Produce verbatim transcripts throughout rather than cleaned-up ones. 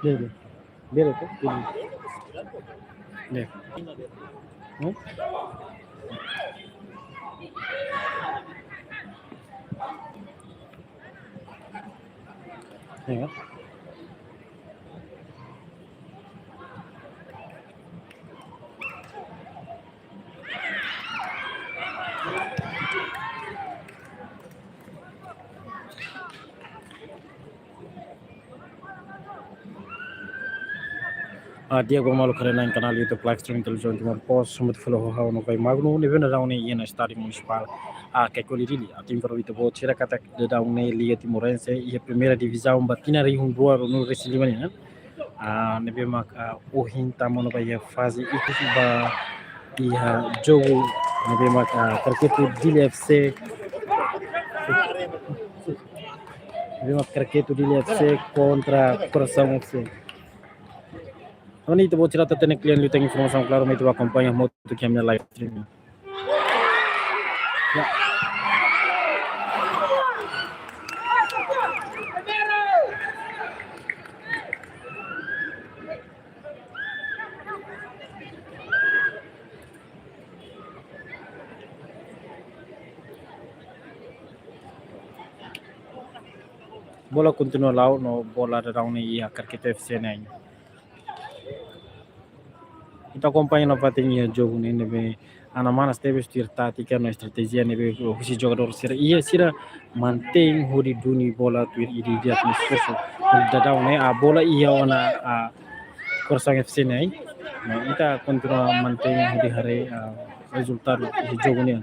Bele, bele. Bele tu, bele. Bele. Hmm? Ya. Ah, di'ak ba maluk haree-na'in kanál YouTube live streaming Televizaun Timor Post, hamutuk fali ho ha'u Novai Magno, ne'ebé daudaun ne'e iha ona Estádiu Munisipál, ah, Caicoli Dili, atu informa ba ita-boot sira katak daudaun ne'e Liga Timorense iha primeira divizaun ba tinan rihun rua ruanulu resin lima nian, ah, ne'ebé mak, ah, ohin tama ona ba iha faze ikus ba iha jogu ne'ebé mak, ah, Karketu Dili F C, ne'ebé mak Karketu Dili F C kontra Coração F C. Agora ita-boot sira atu hatene kle'an liután informasaun klaru, mai ita bá akompaña hamutuk iha ami-nia live streaming. Ya. Bola kontinua la'o no bola daudaun ne'e iha Karketu F C nian. Ita akompaña nafatin iha jogu ne'e, ne'ebé ana manas tebes tuir tátika no estratéjia ne'ebé husi jogadór sira iha, sira mantein hodi duni bola tuir ida-idak nia esforsu. Daudaun ne'e, ah, bola iha ona, ah, Coração F C nian. No ita kontinua mantein hodi haree, ah, rezultadu iha jogu ne'e.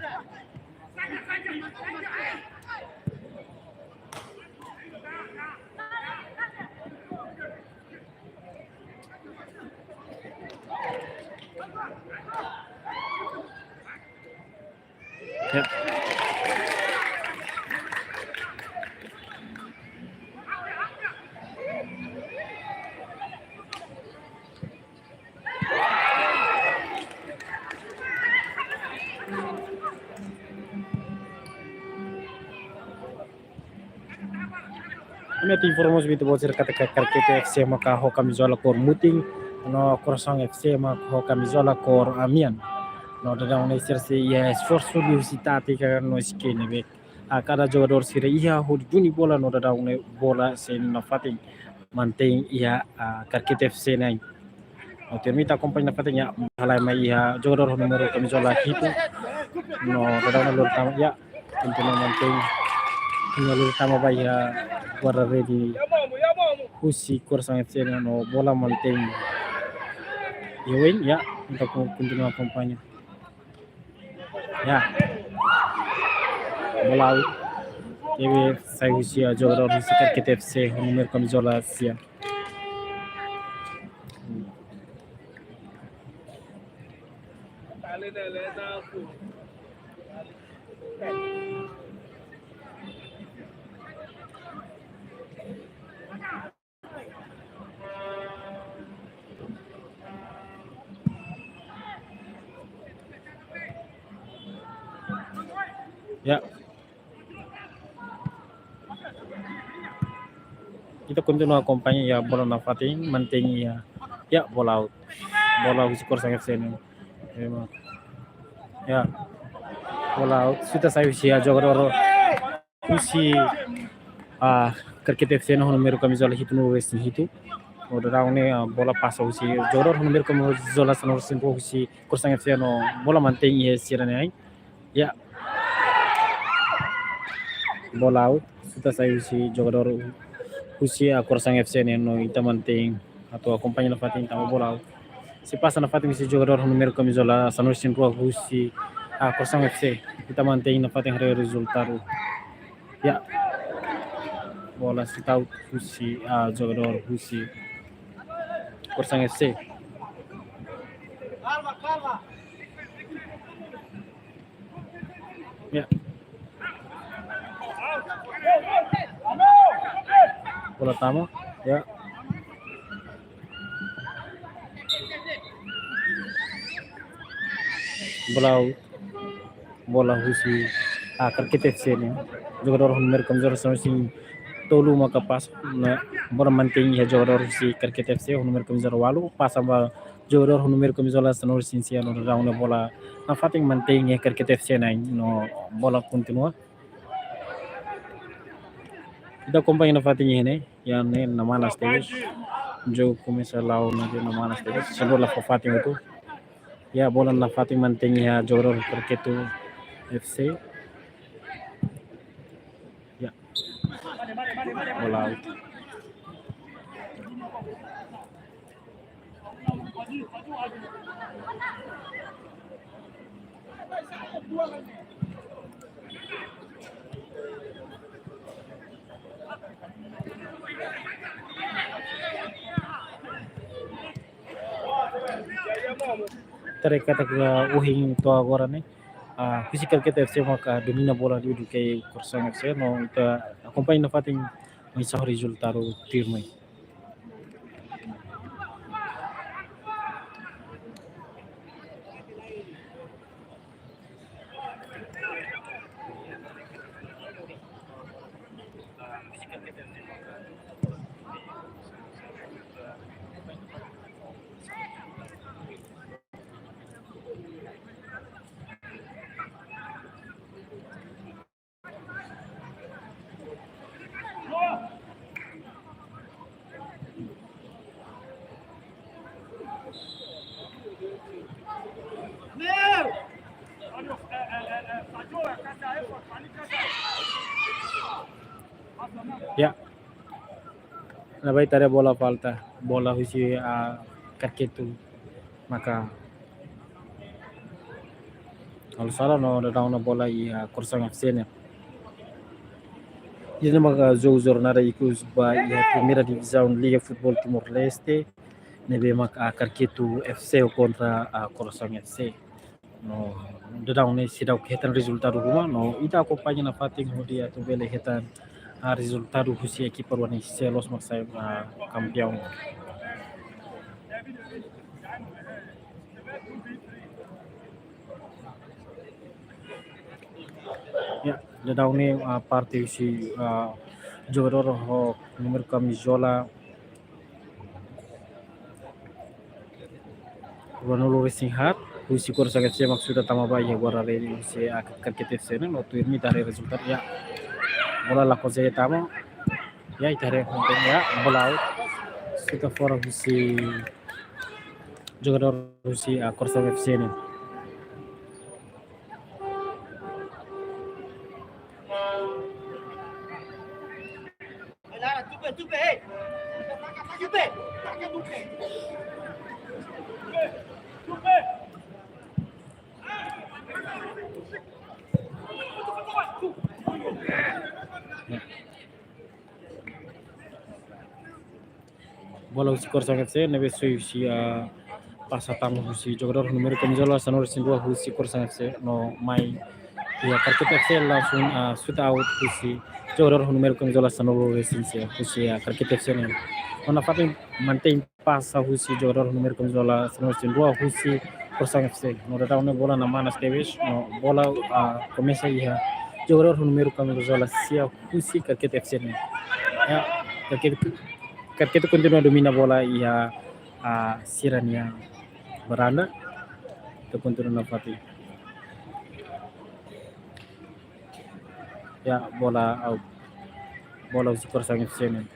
Ya. Ami atu informa ba ita-boot sira katak Karketu F C maka ho kamizola kór mutin, no Coração F C maka ho kamizola kór amian. No daudaun ne'e sira sei iha esforsu liuhusi tátika no skill ne'ebé, ah, kada jogadór sira iha hodi duni bola, no daudaun ne'e bola sei nafatin mantein iha, ah, Karketu F C nian. Oke, ami ita akompaña nafatin ya, halai mai iha jogadór ho númeru kamizola hitu. No daudaun ne'e lori tama ya, kontinua mantein. Kontinua lori tama ba iha guarda-rede husi Coração F C nian, no bola mantein iha oin ya, ita kon-, kontinua akompaña. Ya. Bola out. Ne'ebé sai husi, ah, jogadór husi Karketu F C ho númeru kamizola sia. Ya. Ita kontinua akompaña ya, bola nafatin, mantein ya. Ya, bola out. Bola husi Coração F C nian. Ya. Bola out. Sudah sai husi ya, jogadór husi, ah, Karketu F C nian ho númeru kamizola hitunulu resin hitu. No daudaun ne'e, ah, bola pasa husi jogadór ho númeru kamizola sanulu resin rua husi Coração F C nian, no bola mantein iha sira-nia ain. Ya. Bola out, sudah sai husi jogadór husi, ah, Coração F C nian, no ita mantein atu akompaña nafatin tanba bola out. Sei pasa nafatin husi jogadór ho númeru kamizola sanulu resin rua husi, ah, Coração F C. Ita mantein nafatin haree rezultadu. Ya. Bola shoot out husi, ah, jogadór husi Coração F C. Ya. Bola tama, ya. Bola out. Bola husi, ah, Karketu F C nian. Jogadór ho númeru kamizola sanulu resin tolu maka pasa, no bola mantein iha jogadór husi Karkete F C ho númeru kamizola ualu, pasa ba jogadór ho númeru kamizola sanulu-resin-sia, no daudaun ne'e bola nafatin mantein iha Karkete F C nian, no bola kontinua. Ita akompaña nafatin iha ne'e, iha ne'e namanas tebes. Jogu komesa la'o, ne'e namanas tebes. Sendo la fó fatin hotu. Iha bola nafatin mantein iha jogadór Karkete F C. Ya. Bola out. Ita haree katak ohin to'o agora ne'e, ah, husi Karkete F C maka domina bola liu duké Korosaun F C, no ita akompaña nafatin oinsá rezultadu tuirmai. Ya. Ne'ebé ita haree bola falta, bola husi, ah, Karkete maka halo sala no daudaun ne'e bola iha, ah, Korosaun F C nian. Ida-ne'e maka jogu jornada ikus ba iha Primeira Divizaun Liga Futeból Timor-Leste, ne'ebé maka, ah, Karkete F C kontra, ah, Korosaun F C. No daudaun ne'e seidauk hetan rezultadu ruma, no ita akompaña nafatin hodi atu bele hetan, ah, rezultadu husi ekipa rua ne'e sé loos mak sai, ah, kampiaun. Ya, daudaun ne'e, ah, parte husi, ah, jogadór ho númeru kamizola ruanulu-resin-haat, husi Korosaun F C mak sudah tama ba iha guarda-redes husi, ah, Karkete F C nian, no tuirmai ita haree rezultadu, ya. Bola la konsege tama. Ya, ita haree, ya, bola out. Sudah fora husi jogadór husi, ah, Korosaun F C nian. Bola husi Korosaun F C, ne'ebé soe husi, ah, pasa tama husi jogadór númeru kamizola sanulu-resin-dua husi Korosaun F C, no mai iha Karkete F C langsung, ah, shoot out husi jogadór númeru kamizola sanulu-resin-sia husi, ah, Karkete F C nian. No nafatin mantein pasa husi jogadór númeru kamizola sanulu-resin-dua husi Korosaun F C. No daudaun ne'e bola namanas tebes, no bola, ah, komesa iha jogadór númeru kamizola sia husi Karkete F C nian. Ya, Karkete, Karkete kontinua domina bola iha, ah, sira-nia baranda. Ita kontinua nafatin. Ya, bola out. Bola husi Korosaun F C nian.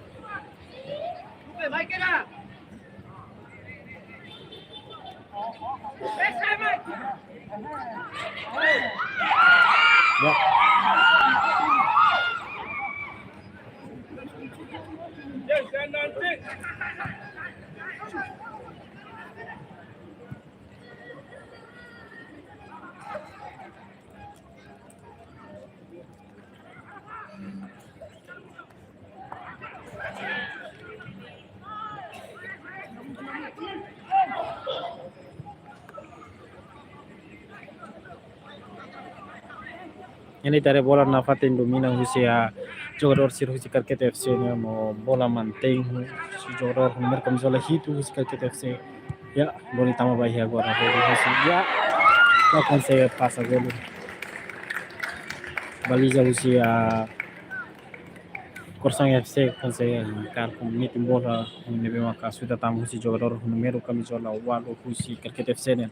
Ya. Iha ne'e ita haree bola nafatin domina husi, ah, jogadór sira husi Karkete F C nian, no bola mantein husi jogadór númeru kamizola hitu husi Karkete F C. Ya, bola tama ba iha agora, bola husi, ya, la konsege pasa golu. Baliza husi, ah, Korsang F C konsege, ah, kaer ho metin bola, ne'ebé maka suta tama husi jogadór númeru kamizola ualu husi Krakete F C nian.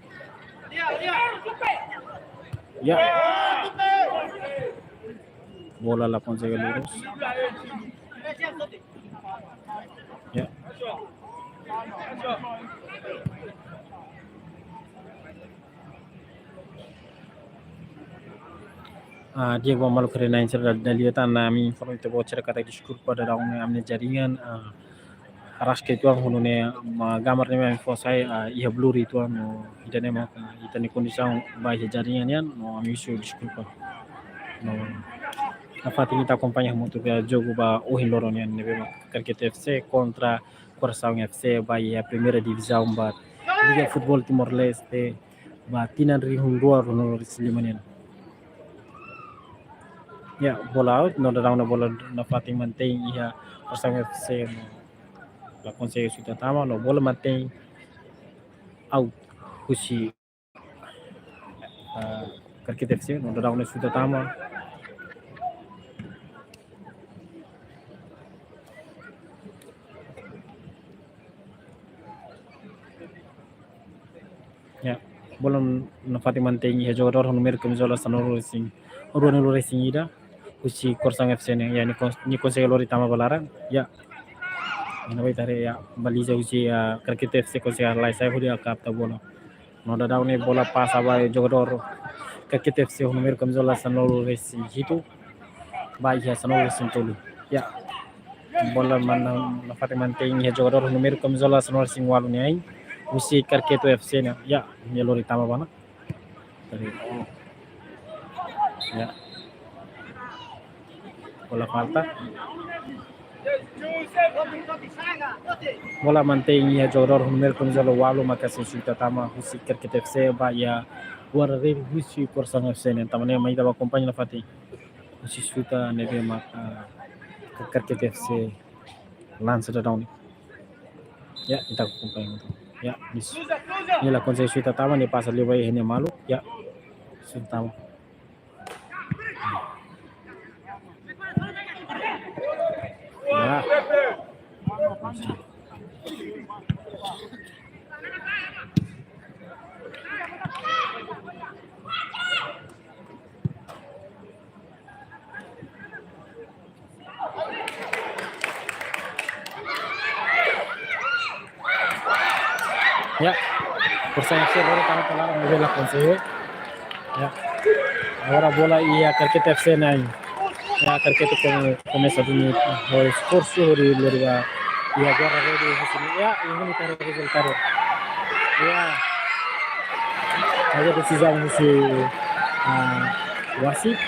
Ya. Bola la konsege lurus. Ya. Ah, di'ak, maluk sira, ne'e sira dala ida tan ami informa ita-boot sira katak deskulpa daudaun ne'e ami-nia jaringan, ah, araska uitoan, hodi nune'e mak gambar ne'e mak ami fó sai, ah, iha blur uitoan no ida-ne'e maka ita-nia kondisaun ba iha jaringan nian no ami husu deskulpa. No, nafatin ita akompaña hamutuk jogu ba ohin loron nian ne'ebé maka Krakete F C kontra Korsang F C ba iha primeira divizaun ba Liga Futeból Timor-Leste ba tinan rihun rua ruanulu resin lima nian. Ya, bola out, no daudaun ne'e bola nafatin mantein iha Korsang F C, no la konsege suta tama, no bola mantein out husi, ah, Krakete F C, no daudaun ne'e suta tama. Ya, bola nafatin mantein iha jogadór númeru kamizola sanulu resin, ruanulu resin ida husi Korsang F C nian, ya, nia kons-, nia konsege lori tama ba laran, ya. Ne'ebé ita haree, ya, baliza husi, ya, Krakete F C konsege halai sai hodi kapta bola. No daudaun ne'e bola pasa ba jogadór Krakete F C númeru kamizola sanulu resin hitu ba iha sanulu resin tolu. Ya. Bola maka nafatin mantein iha jogadór númeru kamizola sanulu resin ualu nian husi Krakete F C nian. Ya, nia lori tama ba ona. Tadi. Ya. Bola falta. Bola mantein iha jogadór númeru kamizola ualu maka sei suta tama husi Krakete F C ba iha guarda-redes husi Korsang F C nian. Tanba ne'e mai ita bá akompaña nafatin husi suta ne'ebé maka Krakete F C lansa daudaun ne'e. Ya, ita akompaña. Ya, ne'e. Nia la konsege suta tama, nia pasa liu ba iha nia maluk. Ya, suta tama. Ya. Ya, Korsang F C lori tama ba laran, maibé la konsege. Ya. Agora bola iha Krakete F C nian. Ya, Krakete kom-, komesa duni, eh, esforsu hodi lori ba iha guarda-redes husi ne'e. Ya, iha ne'e ita haree rezultadu. Ya. Ada desizaun husi, ah, wasit.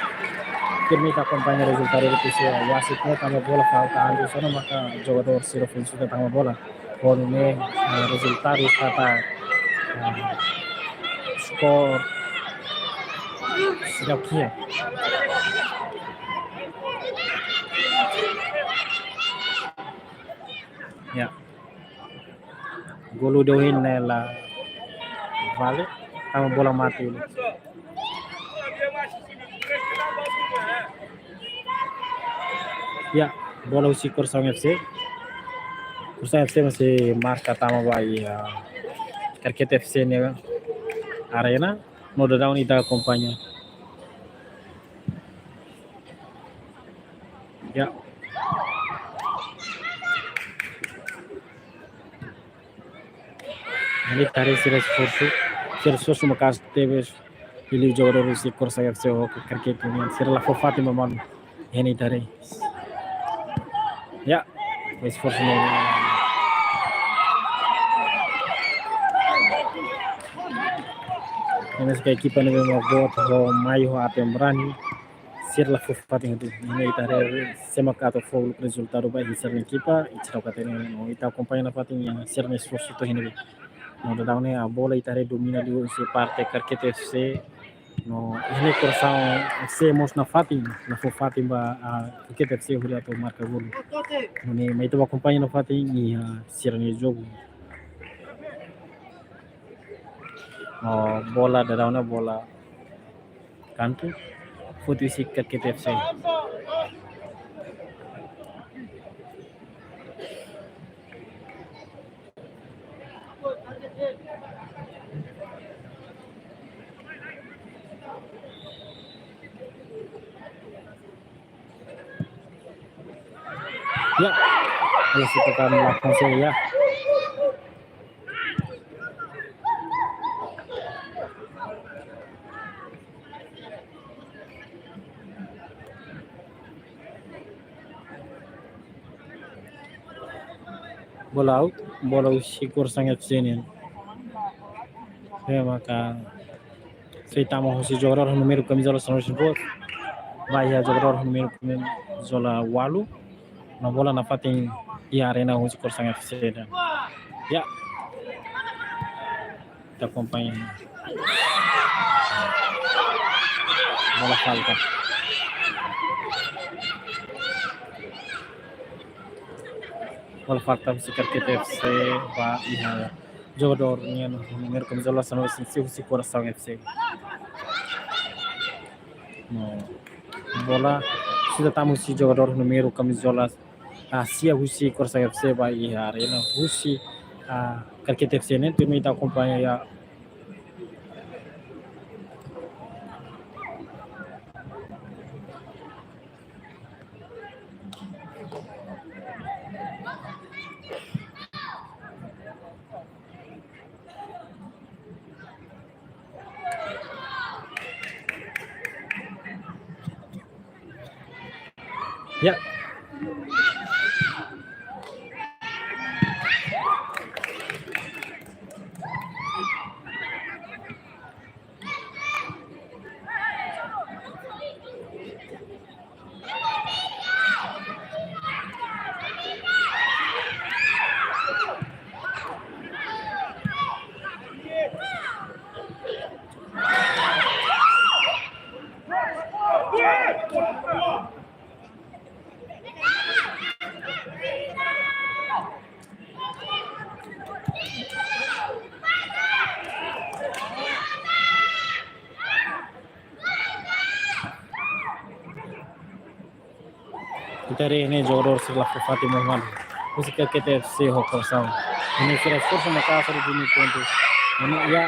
Tuirmai ita akompaña rezultadu husi wasit ne'e, tanba bola falta antes, só maka jogadór sira foin suta tama bola. Hodi nune'e, eh, rezultadu katak, eh, skor seidauk kiak. Ya. Golu ida ohin ne'e la vale, tanba bola mate. Ya, bola husi Korsang F C. Korsang F C mak sei marka tama ba iha Krakete F C nia arena. No daudaun ita akompaña. Ya. Ne'e ita haree sira esforsu, sira esforsu maka'as tebes, liuliu jogadór husi Korsang F C ho Krakete nian, sira la fó fatin ba malu. Ne'e ita haree. Ya, esforsu ne'e. Ne'e mós ekipa ne'ebé mak boot ho mai ho aten brani. Sira la fó fatin hotu. Ne'e ita haree sé mak atu fó uluk rezultadu ba iha sira-nia ekipa, ita rau katene, no ita akompaña nafatin sira-nia esforsu to'o iha ne'ebé. No daudaun ne'e bola ita haree domina liu husi parte Krakete F C. No iha ne'e Korsang F C mós nafatin, la fó fatin ba, ah, Krakete F C hodi atu marka golu. No ne'e mai ita bá akompaña nafatin iha sira-nia jogu. No bola daudaun ne'e bola kantu, foti husi Krakete F C. Ya, kalau kita kan melakukan saya ya. Bola out, bola husi Korsang F C nian. Ya, maka sei tama husi jogadór númeru kamizola sanulu-resin-rua ba iha jogadór númeru kamizola ualu. No bola nafatin iha arena husi Korsang F C ida. Ya. Ita akompaña. Bola falta. Bola falta husi Karkete F C ba iha jogadór nian númeru kamizola sanulu-resin-sia husi Korsang F C. No bola sei tama husi jogadór númeru kamizola, ah, sia husi Korsang F C ba iha arena husi, ah, Karkete F C nian, tuirmai ita akompaña ya. Ya. Ita haree ne'e jogadór sira la fó fatin, Muhammad. Husi Karkete F C ho Korsang. Ne'e sira esforsu maka'as hodi duni pontu. Ne'e ya,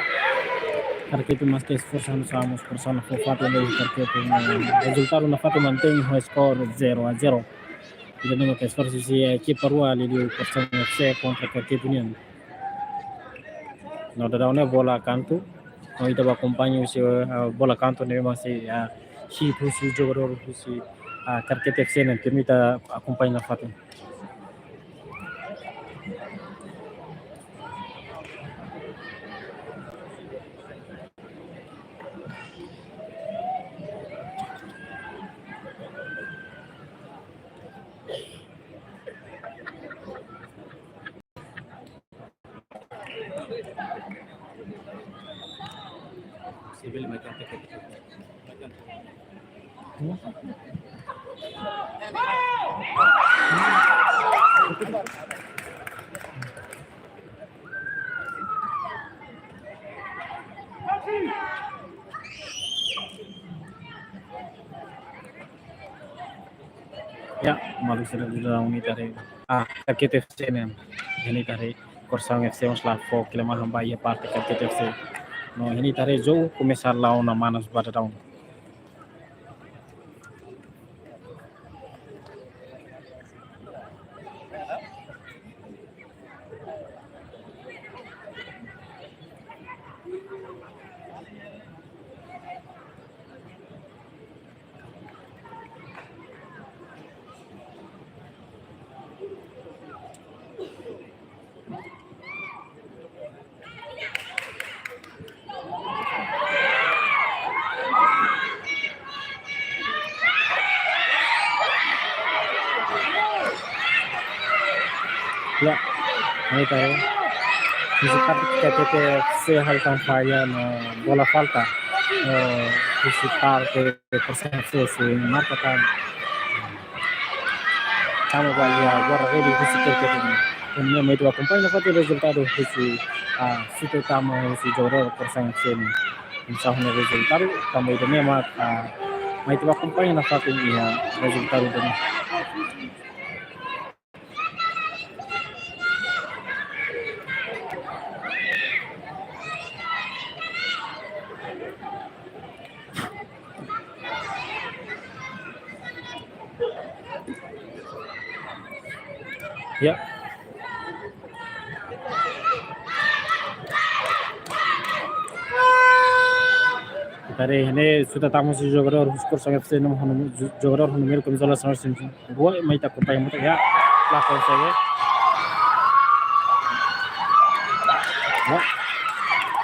Karkete maski esforsu hanesan mós Korsang la fó fatin, ne'e Karkete, ne'e rezultadu nafatin mantein ho skor zero a zero. Ida-ne'e maka esforsu husi ekipa rua, liuliu Korsang F C kontra Karkete nian. No daudaun ne'e bola kantu. No ita bá akompaña husi, eh, bola kantu ne'ebé mak sei, ah, hit husi jogadór husi, ah, Karkete F C nian, tuirmai ita akompaña nafatin. Ya, maluk sira, daudaun ne'e ita haree. Ah, Karkete F C nian. Iha ne'e ita haree Korsang F C mós la fó kelemahan ba iha parte Karkete F C. No, iha ne'e ita haree jogu komesa la'o ona manas ba daudaun. Ya, ne'e ita haree. Husi parte Karkete F C halo tan falla no bola falta. Eh, husi parte Korsang F C sei marka tan. Tama ba iha guarda-rede husi Karkete nian. Ne'e mai ita akompaña nafatin rezultadu husi, ah, xute tama husi jogadór Korsang F C nian. Hanesan ne'e rezultadu, tanba ida-ne'e mak, ah, mai ita akompaña nafatin iha rezultadu ida-ne'e. Ya. Ita haree ne'e, sudah tama husi jogadór Korsaun F C, no jogadór númeru kamizola sanulu-resin-rua, mai ita akompaña hamutuk, ya. La konsege. Ya.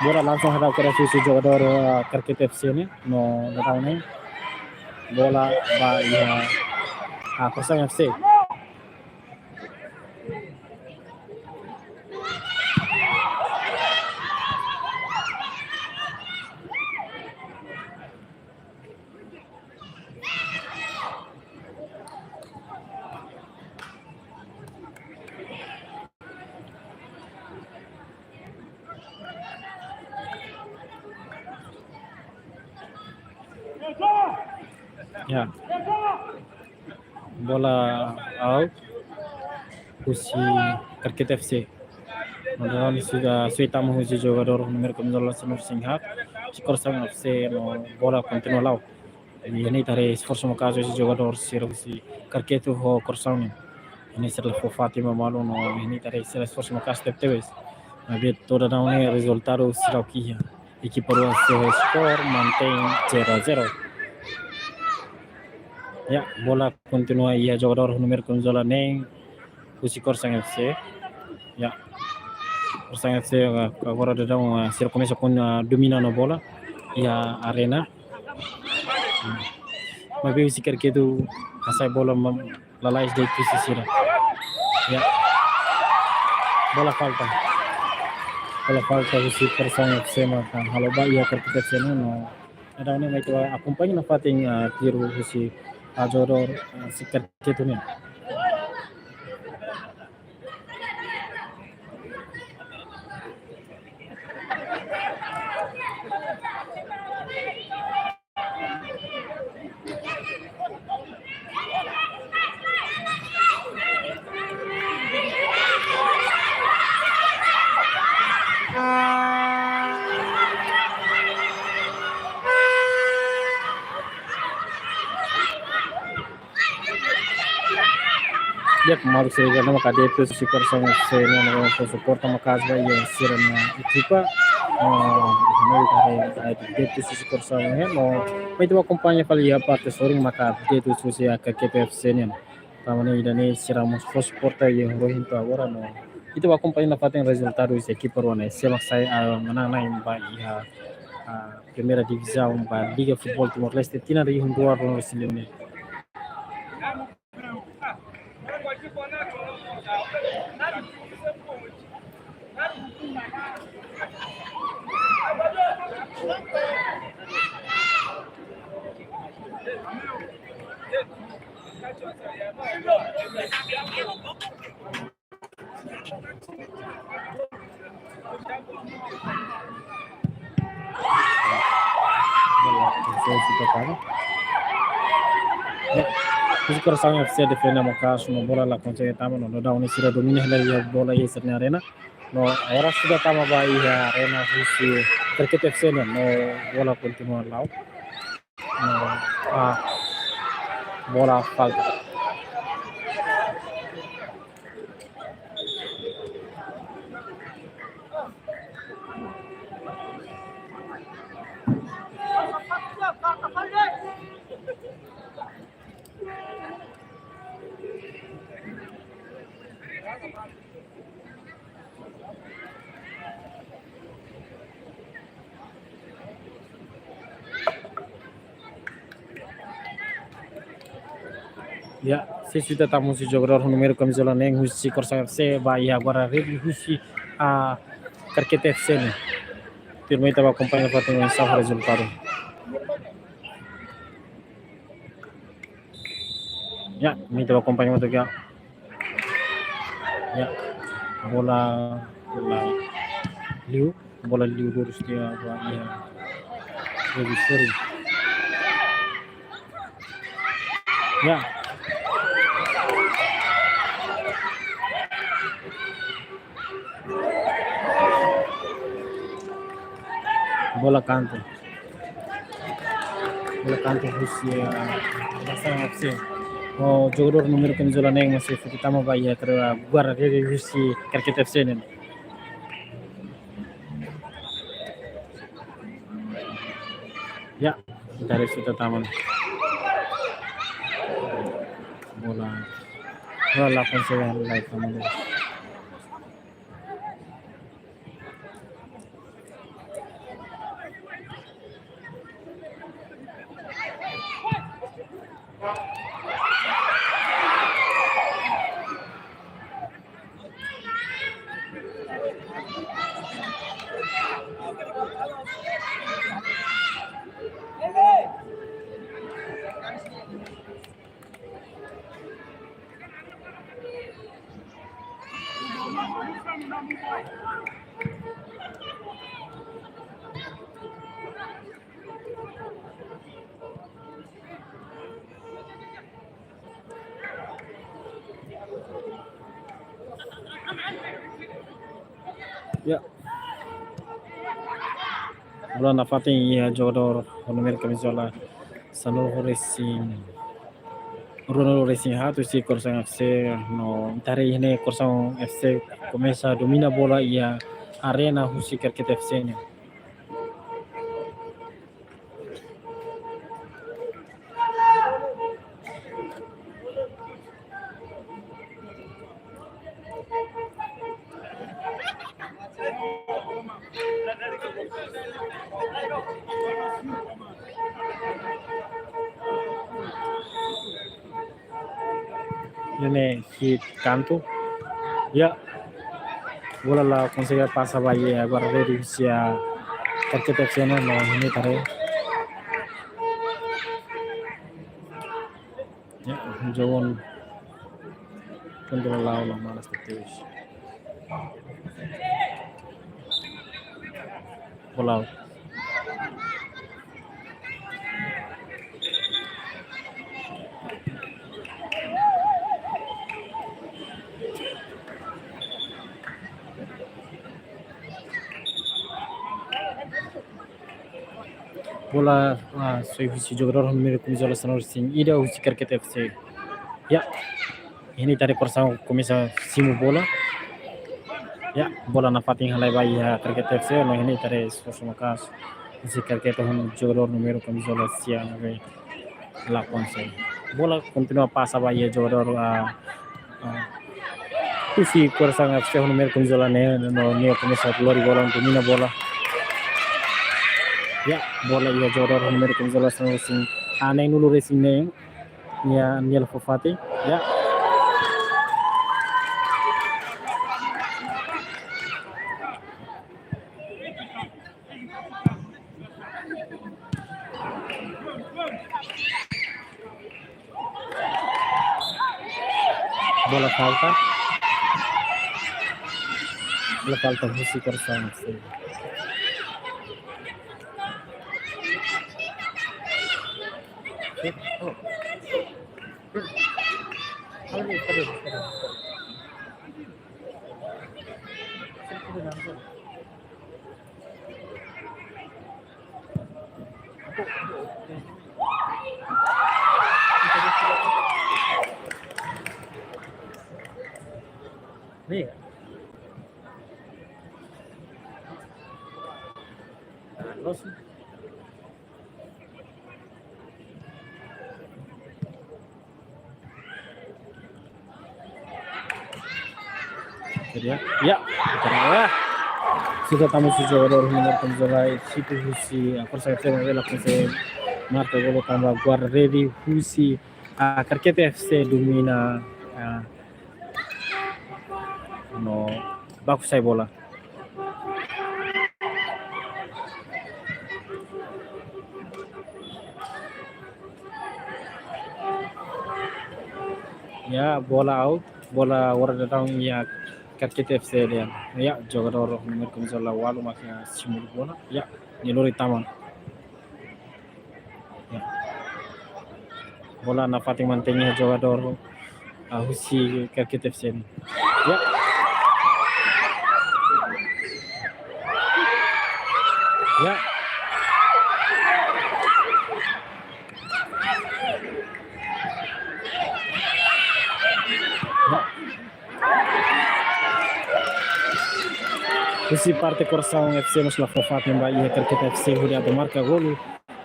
Bola langsung hadau kedas husi jogadór, eh, Karkete F C ne'e, no daudaun ne'e bola ba iha, ah, Korsaun F C. Ya. Bola out husi Karkete F C. Bola ne'e sudah, sudah tama husi jogadór númeru kamizola sanulu-resin-haat, husi Korsaun F C, no bola kontinua la'o. Iha ne'e ita haree esforsu maka'as husi jogadór sira husi Karkete ho Korsaun nian. Iha ne'e sira la fó fatin ba malu, no iha ne'e ita haree sira esforsu maka'as tebetebes. Maibé to'o daudaun ne'e rezultadu seidauk iha. Ekipa rua sei skor, mantein zero a zero. Ya, bola kontinua iha jogadór númeru kamizola neen husi Korsaun F C. Ya. Korsaun F C, ah, agora daudaun, ah, sira komesa kon, ah, domina ona bola iha arena. Hmm. Maibé husi Karkete hasai bola ma-, lalais de'it husi sira. Ya. Bola falta. Bola falta husi Korsaun F C maka halo ba iha Karkete F C nian, no daudaun ne'e mai ita akompaña nafatin, ah, tiru husi, ah, jogadór, ah, husi Karkete nian. Di'ak, maluk sira, ne'e maka adeptus husi Korsaun F C ne'e, no fó suporta maka'as ba iha sira-nia ekipa. No, no, adeptus husi Korsaun ne'e, no, mai ita akompaña fali iha parte sorin maka adeptus husi Karkete F C nian. Tanba ne'e ida-ne'e sira mós fó suporta iha ohin to'o agora, no ita akompaña nafatin rezultadu husi ekipa rua ne'e, sé mak sai, ah, manán-na'in ba iha, ah, Primeira Divizaun ba Liga Futeból Timor-Leste tinan rihun rua ruanulu-resin-lima ne'e. Bola, husi Korsaun F C defende maka'as, no bola la konsege tama, no daudaun ne'e sira domina hela iha bola iha sira-nia arena. No agora sudah tama ba iha arena husi Karkete F C nian, no bola kontinua la'o. No, ah, bola falta. Ya, sei sudah tama husi jogadór númeru kamizola neen husi Korsaun F C, ba iha agora rede husi, ah, Karkete F C ne'e. Tuirmai ita akompaña fatin oinsá rezultadu. Ya, mai ita akompaña hamutuk ya. Ya, bola, bola liu, bola liu durus dia ba iha. Sorry. Ya. Bola kantu. Bola kantu husi, eh, Korsaun F C. O jogadór númeru kamizola neen mós sei foti tama ba iha, karena guarda-rede husi Krakatau F C nian. Ya, dari situ taman. Bola. Bola langsung saya live taman. Ya. Bola nafatin iha jogadór ho númeru kamizola sanulu-resin, ruanulu-resin-haat husi Coração F C, no ita haree iha ne'e Coração F C komesa domina bola iha arena husi Krakatau F C nian. Ne'e hit kantu. Ya. Bola la konsege pasa ba iha guarda-rede husi Krakatau F C nian, no iha ne'e ita haree. Ya, jogo kontrola la malas terus. Bola. Bola, ah, soe husi jogadór númeru kamizola sanulu-resin-ida husi Krakatau F C. Ya. Iha ne'e ita haree Coração komesa simu bola. Ya, bola nafatin halai ba iha Krakatau F C, no iha ne'e ita haree esforsu maka'as husi Krakatau ho jogadór númeru kamizola sia ne'ebé la konsege. Bola kontinua pasa ba iha jogadór, ah, ah, husi Coração F C ho númeru kamizola neen, no nia komesa lori bola, domina bola. Ya, bola iha jogadór númeru kamizola sanulu-resin, ah, neenulu-resin-neen. Nia, nia la fó fatin. Ya. Bola falta. Bola falta husi Coração. Nih. Nah, terus. Jadi ya, ya, ya. Sudah tama husi jogadór númeru kamizola situ husi, ah, Coração F C, ne'ebé la konsege marka gol tanba guarda-rede husi, ah, Krakatau F C domina, ah, no baku sai bola. Ya, bola out, bola agora daudaun iha Krakatau F C nian. Ya, jogadór númeru kamizola ualu mak simu bola. Ya, nia lori tama. Ya. Bola nafatin mantein iha jogadór, ah, husi Krakatau F C nian. Ya. Ya. Husi parte Coração F C mós la fó fatin ba iha Carequeta F C hodi atu marka golu.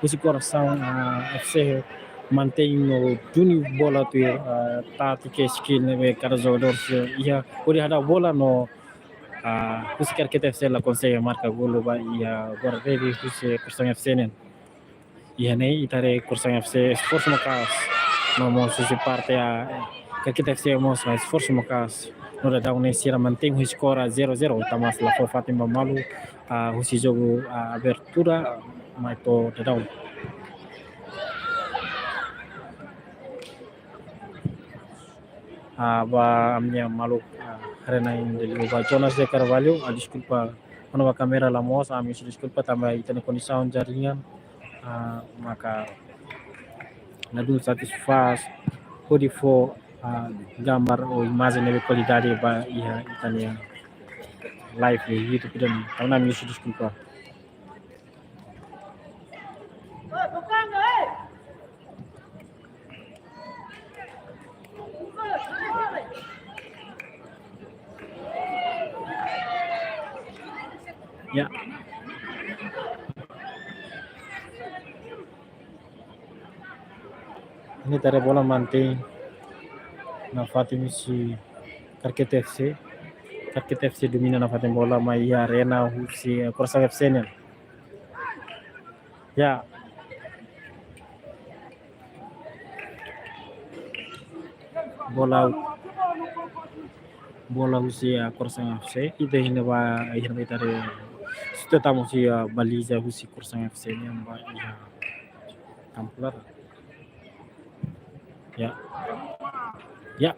Husi Coração, ah, F C mantein no duni bola tuir, ah, tátika, skill ne'ebé kada jogadór sei iha hodi hadau bola no, ah, husi Carequeta F C la konsege marka golu ba iha guarda-rede husi Coração F C nian. Iha ne'e ita haree Coração F C esforsu maka'as. No mós husi parte, ah, Carequeta F C mós esforsu maka'as. No daudaun ne'e sira mantein ho skor zero zero, tanba la fó fatin ba malu, ah, husi jogu, ah, abertura, mai to'o daudaun. Ah, ba ami-nia maluk, ah, haree na'in dele ba Jonas de Carvalho, ah, deskulpa, kuandu ba kámera la moos, ami husu deskulpa tanba ita-nia kondisaun jaringan, ah, maka ladún satisfás hodi fó, ah, gambar ou imajen ne'ebé kualidade ba iha ita-nia live iha YouTube nian. Tanba ne'e ami husu deskulpa. Ya. Ne'e ita haree bola mantein nafatin husi Carequeta F C. Carequeta F C domina nafatin bola mai iha arena husi Coração F C nian. Ya. Bola, bola husi, ah, Coração F C. Ita iha ne'ebá, iha ne'ebá ita haree. Sita tamo husi, ah, baliza husi Coração F C nian ba iha kampu laran. Ya. Ya.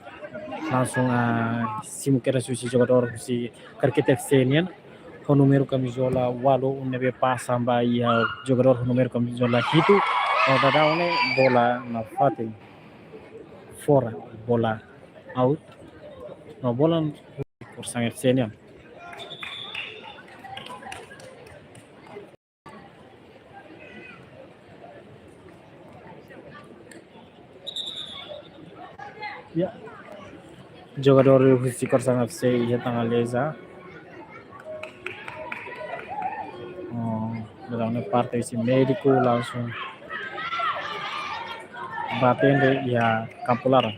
Langsung, ah, simu kedas husi jogadór husi Carequeta F C nian. Ho númeru kamizola ualu ne'ebé pasa ba iha jogadór ho númeru kamizola hitu. No daudaun ne'e bola nafatin fora, bola out. No bola Coração F C nian. Ya. Jogadór husi Coração F C iha tan aleza. Oh, daudaun ne'e parte husi médiku langsung ba atende iha kampu laran.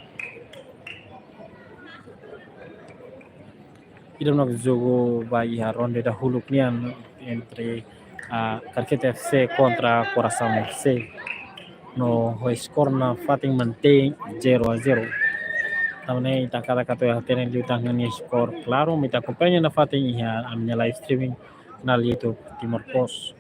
Ida-ne'e jogu ba iha ronde dahuluk nian entre, ah, Carequeta F C kontra Coração F C. No ho skor nafatin mantein zero a zero. Tanba ne'e ita hakarak atu hatene liután ninia skor klaru, ita akompaña nafatin iha ami-nia live streaming kanál YouTube Timor Post.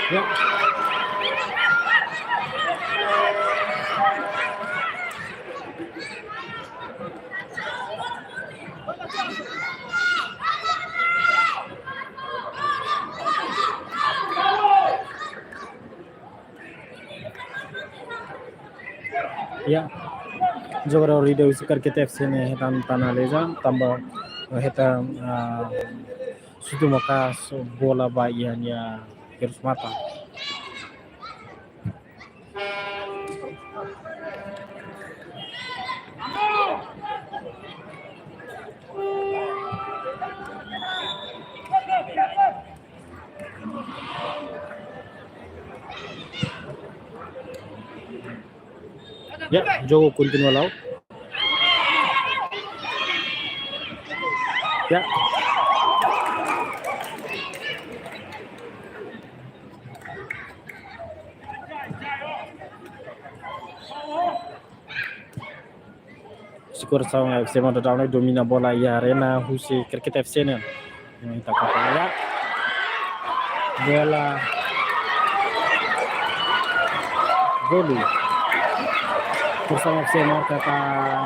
Ya. Ya, jogadór ida husi Carequeta F C ne'e hetan tan aleza, tanba hetan, ah, sutu maka'as bola ba iha nia hirus-matan. Ya, jogu kontinua la'o. Ya. Korsang F C, maka daudaun ne'e domina bola iha arena husi Krakatau F C nian. Ita akompaña. Bola golu. Korsang F C marka,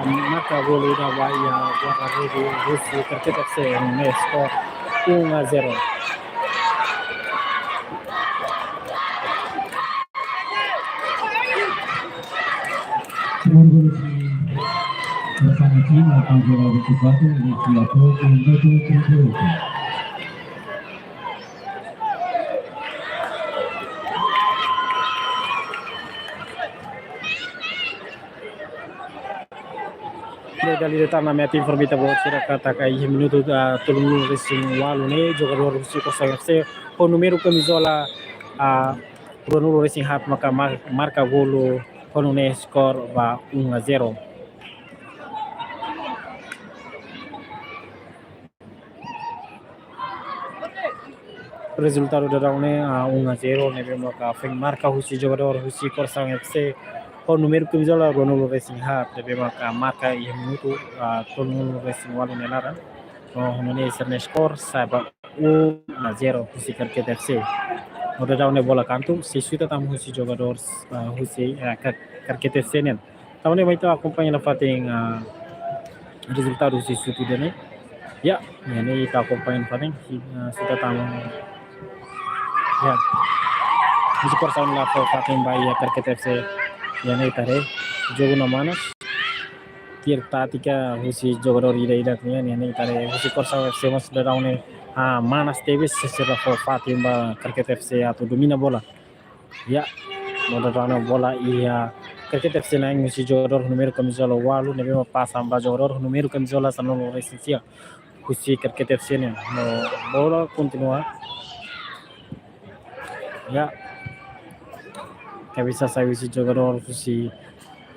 marka golu ida ba iha guarda-rede husi Krakatau F C, ne'e skor um a zero. Dali de'it, ami atu informa ita-boot sira katak iha minutu, ah, tolunulu resin ualu ne'e, jogadór husi Korsang F C ho númeru kamizola, ah, ruanulu resin haat maka mar-, marka golu ho nune'e skor ba um a zero. Rezultadu daudaun ne'e, ah, um a zero, ne'ebé maka foin marka husi jogadór husi Korsang F C ho númeru kamizola ruanulu resin haat, ne'ebé maka marka iha minutu, ah, tolunulu resin ualu nia laran. No, nune'e sira-nia skor sai ba um a zero husi Krakatau F C. No daudaun ne'e bola kantu sei xuta tama husi jogadór, ah, husi, ah, Kra-, Krakatau F C nian. Entaun ne'e mai ita akompaña nafatin, ah, rezultadu husi xute ida-ne'e. Ya, ne'e ita akompaña nafatin, ah, xuta tama. Ya. Husi korsang la fó fatin ba iha Krakatau F C. Ya, ne'e ita haree jogu ne'e manas. Tuir tátika husi jogadór ida-idak nian, ne'e ita haree husi Korsang F C mós daudaun ne'e, ah, manas tebes, sira la fó fatin ba Krakatau F C atu domina bola. Ya, bola daudaun ne'e bola iha Krakatau F C nian husi jogadór númeru kamizola ualu, ne'ebé mak pasa ba jogadór númeru kamizola sanulu resin sia husi Krakatau F C nian. No, bola kontinua. Ya. Kabesa sai husi jogadór husi,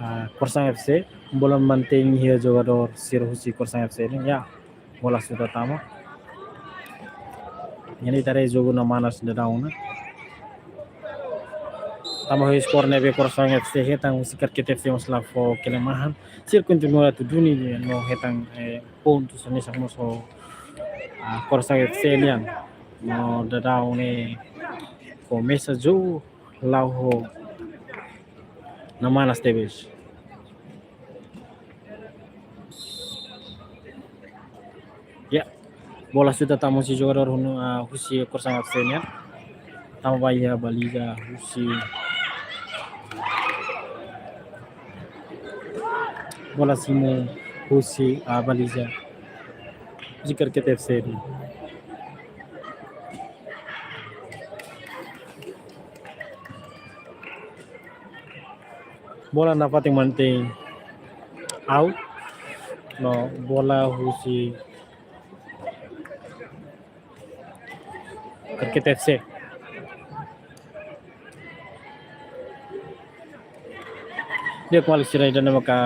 ah, Korsang F C, bola mantein iha jogadór sira husi Korsang F C nian. Ya. Bola xuta tama. Ne'e ita haree jogu ne'e manas daudaun ne'e. Tanba ho skor ne'ebé Korsang F C hetan, husi Krakatau F C mós la fó kelemahan. Sira kontinua atu duni no hetan, eh, pontu hanesan mós ho, ah, Korsang F C nian. No daudaun ne'e komesa jogu la'o ho ne'e manas tebes. Ya, bola xuta tama husi jogadór hunu, ah, husi Korsang F C nian. Tama ba iha baliza husi, bola simu husi, ah, baliza husi Krakatau F C nian. Bola nafatin mantein out. No, bola husi Krakatau F C. Di'ak, kolega sira, ida-ne'e maka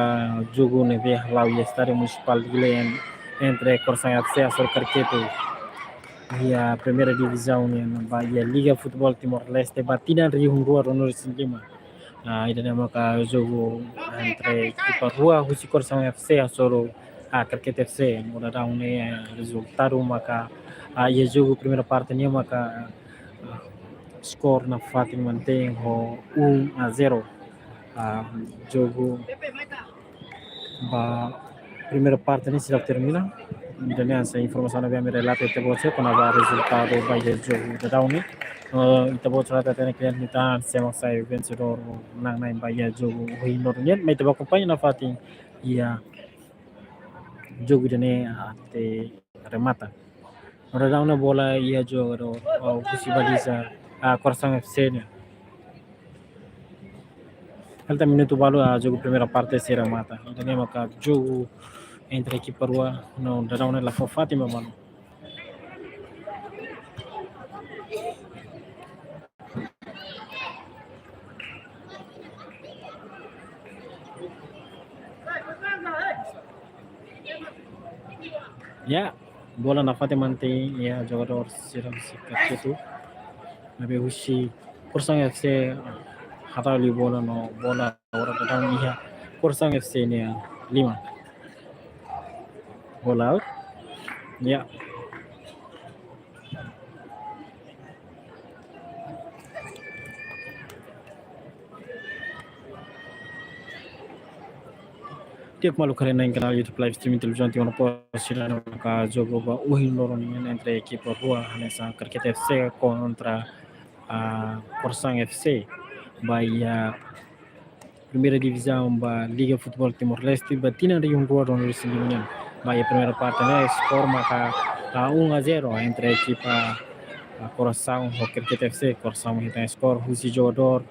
jogu ne'ebé hala'o iha Estádiu Munisipál Dili entre Korsang F C hasoru Krakatau iha Primeira Divizaun nian ba iha Liga Futeból Timor-Leste ba tinan rihun rua ruanulu resin lima. Ah, ida-ne'e maka jogu entre ekipa rua husi Korsang F C hasoru, ah, Krakatau F C. No daudaun ne'e, ah, rezultadu maka, ah, iha jogu primeira parte nian maka, ah, skor nafatin mantein ho um a zero. Ah, jogu ba primeira parte ne'e seidauk termina. Ida-ne'e hanesan informasaun ne'ebé ami relata ita-boot sira kona-ba rezultadu ba iha jogu daudaun ne'e. Eh, ita-boot sira hatene katak ita-nia tan sé mak sai vensedór, manán-na'in ba iha jogu ohin loron nian. Mai ita bá akompaña nafatin iha jogu ida-ne'e até remata. No daudaun ne'e bola iha jogadór, oh, husi baliza, ah, Korsang F C nian. Falta minutu balu, ah, jogu primeira parte sei remata. Ida-ne'e maka jogu entre ekipa rua, no daudaun ne'e la fó fatin ba malu. Ya, bola nafatin mantein iha jogadór sira husi Krakatau. Ne'ebé husi Korsang F C hatau liu bola no bola agora daudaun iha Korsang F C nia liman. Bola out. Ya. Di'ak, maluk haree na'in kanál YouTube live streaming televizaun Timor Post, sira-nia jogu ba ohin loron nian entre ekipa rua, hanesan Karkete F C kontra, ah, Korasaun F C, ba iha primeira divizaun ba Liga Futeból Timor-Leste, ba tinan rihun rua ruanulu-resin-lima nian. Ba iha primeira parte ne'e, skor maka, ah, um a zero entre ekipa, ah, Korasaun ho Karkete F C. Korasaun hetan skor husi jogadór,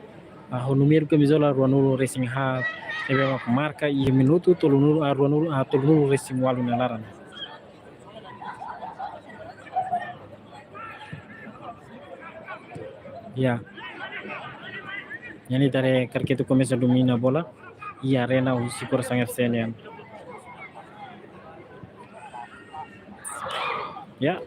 ah, ho númeru kamizola ruanulu-resin-haat, ne'ebé mak marka iha minutu tolunulu, ah, ruanulu, ah, tolunulu-resin-ualu nia laran. Ya. Iha ne'e ita haree Karkete komesa domina bola. Iha arena husi Korasaun F C nian. Ya.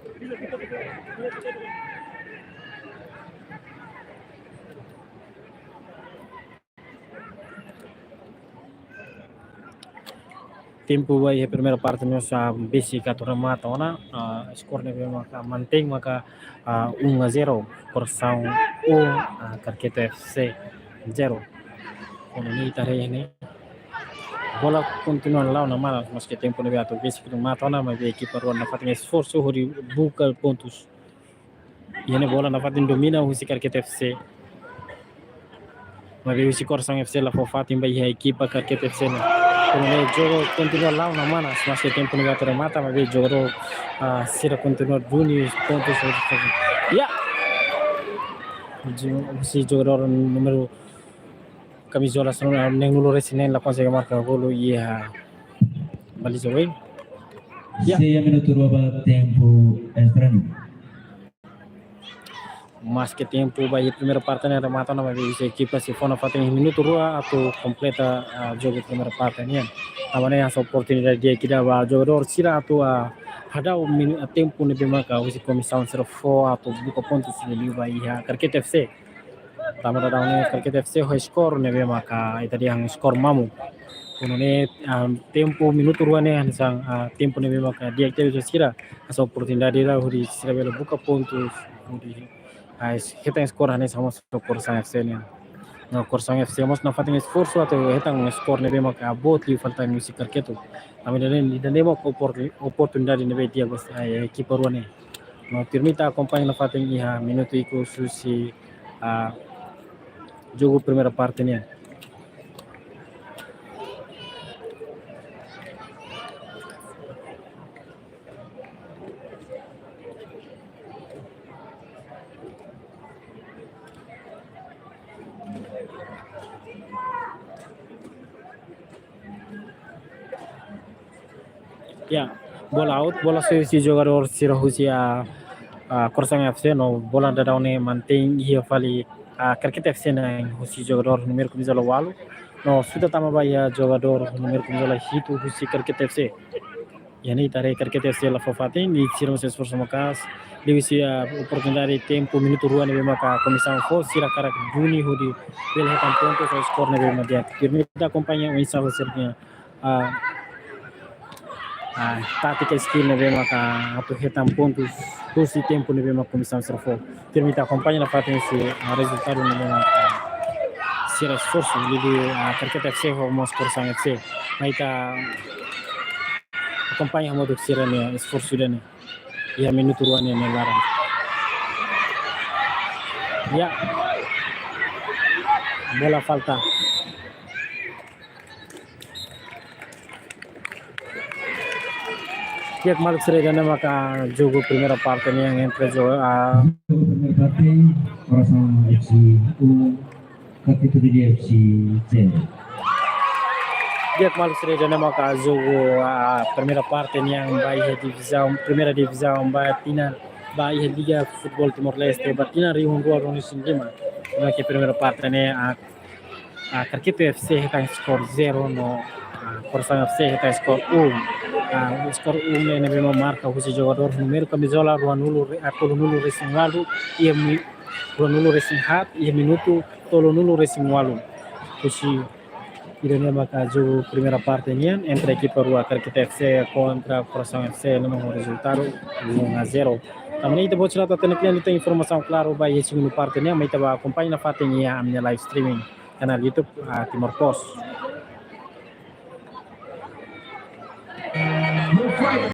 Tempu ba iha primeira parte ne'e mós besik atu remata ona, ah, skor ne'ebé maka mantein maka, ah, um a zero, Korasaun um, ah, Karkete F C zero. Kuandu ne'e ita haree ne'e, bola kontinua la'o ona manas, maske tempu ne'ebé atu besik atu remata ona, maibé ekipa rua nafatin esforsu hodi buka pontus. Iha ne'e bola nafatin domina husi Karkete F C. Maibé husi Korasaun F C la fó fatin ba iha ekipa Karkete F C ne'e. Kuandu ne'e jogu kontinua la'o ona manas, maske tempu ne'ebé atu remata, maibé jogadór, ah, sira kontinua duni pontus. Ya. Jo-, husi jogadór númeru kamizola sanulu, ah, neen-nulu-resin-neen la konsege marka golu iha baliza oin. Ya. Sei iha minutu rua ba tempu extra. Maske tempu ba iha primeira parte ne'e remata ona, maibé husi ekipa sei fó nafatin minutu rua atu kompleta, ah, jogu primeira parte nian. Tanba ne'e hanesan oportunidade di'ak ida ba jogadór sira atu, ah, hadau min-, ah, tempu ne'ebé maka husi komisaun sira fó atu buka pontus liuliu ba iha Karkete F C. Tanba daudaun ne'e Karkete F C ho skor ne'ebé maka ita dehan skor mamuk. Kuandu ne'e, ah, tempu minutu rua ne'e hanesan, ah, tempu ne'ebé maka di'ak tebes ba sira, hanesan oportunidade ida hodi sira bele buka pontus, hodi, ah, hetan skor hanesan mós Korasaun F C nian. No Korasaun F C mós nafatin esforsu atu hetan skor ne'ebé maka boot liu fali tan husi Karkete. Ami ida-ne'e, ida-ne'e maka opor-, oportunidade ne'ebé di'ak ba, ah, ekipa rua ne'e. No tuirmai ita akompaña nafatin iha minutu ikus husi, ah, jogu primeira parte nian. Ya, bola out, bola soe husi jogadór sira husi, ah, ah, Korasaun F C, no bola daudaun ne'e mantein iha fali, ah, Karkete F C nian husi jogadór númeru kamizola ualu, no suta tama ba iha jogadór númeru kamizola hitu husi Karkete F C. Iha ne'e ita haree Karkete F C la fó fatin, i sira mós esforsu maka'as. Liuhusi, ah, oportunidade tempu minutu rua ne'ebé maka komisaun fó, sira hakarak duni hodi bele hetan pontus ho skor ne'ebé mak di'ak. Tuirmai ita akompaña oinsá sira-nia, ah, ah, tátika, skill ne'ebé maka atu hetan pontus husi tempu ne'ebé maka komisaun sira fó. Tuirmai ita akompaña nafatin husi, ah, rezultadu ne'ebé maka sira esforsu, liuliu, ah, Karkete F C ho mós Korasaun F C. Mai ita akompaña hamutuk sira-nia esforsu ida-ne'e iha minutu rua nian nia laran. Ya. Bola falta. Di'ak, maluk sira, ida-ne'e maka jogu primeira parte nian entre jo-, ah, Primeira parte, Korasaun F C um, Karkete F C zero. Di'ak, maluk sira, ida-ne'e maka jogu, ah, primeira parte nian ba iha divizaun, primeira divizaun ba tinan, ba iha Liga Futeból Timor-Leste, ba tinan rihun rua ruanulu-resin-lima. Ne'e maka primeira parte ne'e, ah, ah, Karkete F C hetan skor zero no, ah, Korasaun F C hetan skor um. Ah, skor um ne'e, ne'ebé mak marka husi jogadór númeru kamizola ruanulu re-, ah, tolunulu-resin-ualu, iha mi-, ruanulu-resin-haat, iha minutu tolunulu-resin-ualu. Husi Ida-ne'e maka jogu primeira parte nian entre ekipa rua, Carequita F C kontra Coração F C, no rezultadu um a zero. Tanba ne'e ita-boot sira atu hatene kle'an liután informasaun klaru ba iha segundu parte nian, mai ita bá akompaña nafatin iha ami-nia live streaming kanál YouTube, ah, Timor Post.